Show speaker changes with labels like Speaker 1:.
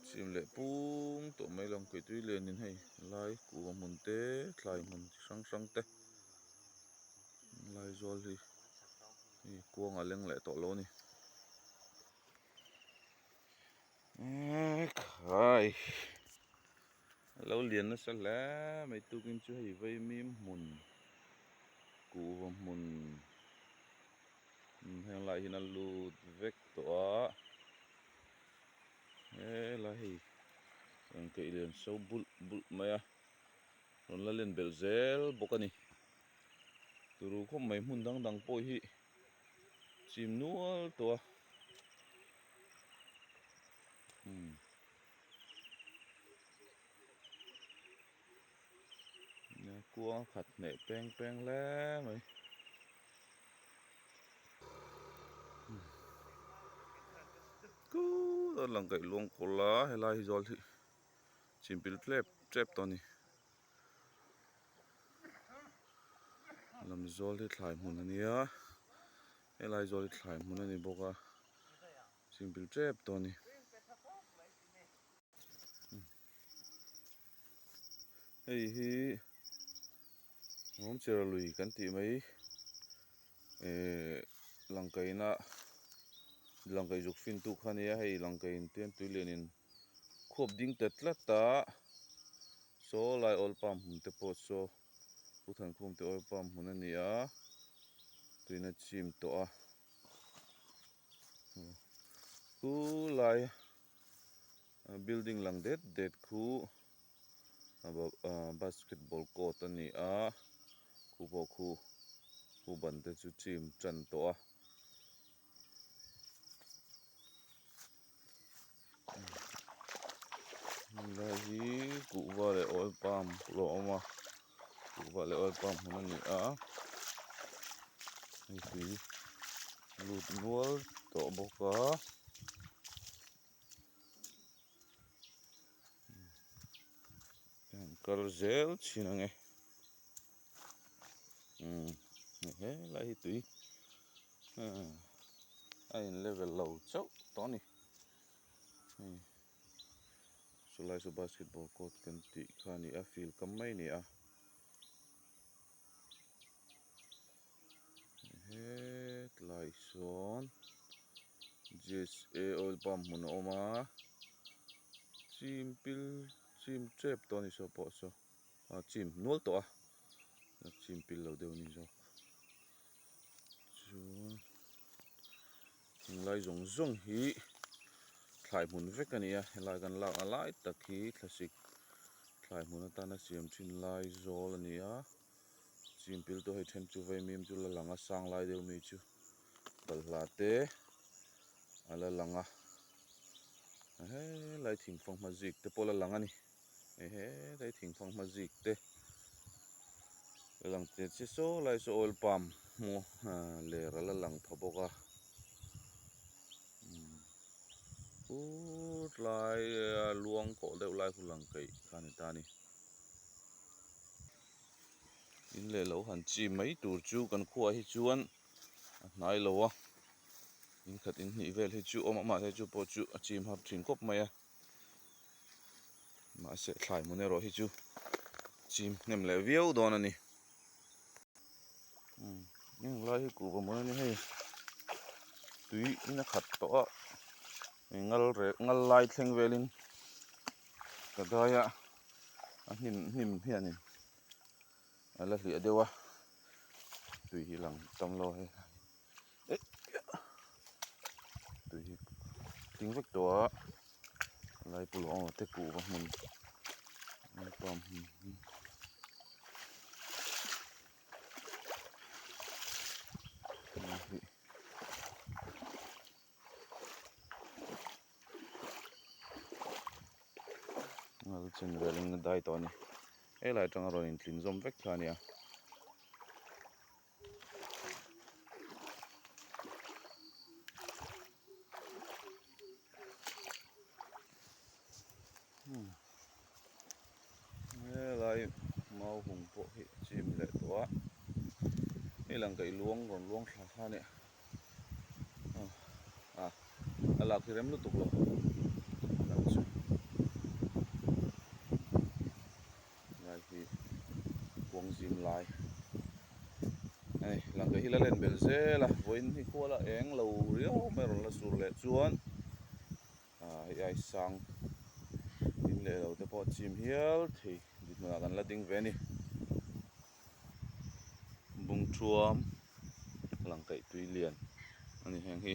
Speaker 1: Chim leh pung tawh mai lang keitui lianin hei lai kuhva hmun te thlai hmun chi hrang hrang te Laizawl hi hei kuang a leng leh tawh lo a ni. Ekhai a lo lian nasa hle mai tukin chu hei vaimim hmun kuhva hmun heng lai hian a lut vek tawh a helai hei engkeih lian so bulh bulh mai a rawn la len belh zel bawk a ni turu khawp mai hmun dang dang pawh hi chim nual tawh a umm kuang a khat hneh peng peng hle mai. Kuu a lang kaih luang kawl a helai hi zawl hi chim pil tlep tep tawh a ni lam zawl hi thlai hmun a nia helai zawl hi thlai hmun a ni bawk a chim pil tep tawh a ni. Hei hi Ngawmchera lui kan tih mai ehh langkaina langkaih zuk fin tu kha a nia hei langkaih in tian tui lian in khuap ding ta tlat a saw lai oil palm hmun te pawh saw Pu Thankhum te oil palm hmun a ni a tuina chim tawh a khu lai building lang det det khu basketball court a ni a khu pawh khu khu ban te chu chim tan tawh a. Helai hi kuhva leh oil palm pawh a awm a kuhva leh oil palm hmun a ni a hei tui lut nual tawh bawk a. Kal zel thin ang e umm helai hi tui a in level lo chauh tawh a ni hei chulai chu basketball court kan tih kha a ni a field kam mai a ni a hetlai sawn G_S_A oil pump hmun a awm a chim pil chim tep tawh a ni saw pawh saw a chim nual tawh a chim pil lo deuh a ni zawk chuan heng lai zawng zawng hi thlai hmun vek a ni a helai kan lakna lai tak hi thlasik thlai hmun atana siam thin lai zawl a ni a. Chim pil tawh hei then chu vaimim chu la lang a sang lai deuh mi chu balhla te a la lang a helai thing fanghma zik te pawh a la lang a ni helai thing fanghma zik te la lang te chi saw lai saw oil palm hmu ler a la lang pha bawk a tlai luang kawh deuh lai khu lang kaih kha a ni ta a ni. In leh lo han chi mai tur chu kan khuaah hi chuan a hnai lo a in khat in hnih vel hi chu awm a mahse chu pawh chu a chim har thin khawp mai a mahse thlai hmun erawh hi chu chim hnem leh viau dawn a ni umm heng lai hi kuhva hmun a ni hei tui in a khat tawh a ngal reh ngal lai thleng velin ka dai a. A hnim hnim hianin a la hliah deuh a tui hi lang tam lo hei tui hi tling vek tawh a lai pawh lo te kuhva hmun palm hmun hi. Ngal chin velin a dai tawh a ni helai atanga rawn intlin zawm vek kha a nia. Helai mau hung pawh hi chim leh tawh a hei lang kaih luang rawn luang thla kha a nia. A lak hi rem lutuk lo lang chu. hi kuang zim lai a ni. Langkaih hi la len belh zel a, vawiin hi khual a eng lo riau mai a rawn la sur leh chuan ah hei ai sang in leh lo te pawh chim hial thei dinhmunah kan la ding ve a ni. Bungthuam langkaih tui lian a ni heng hi.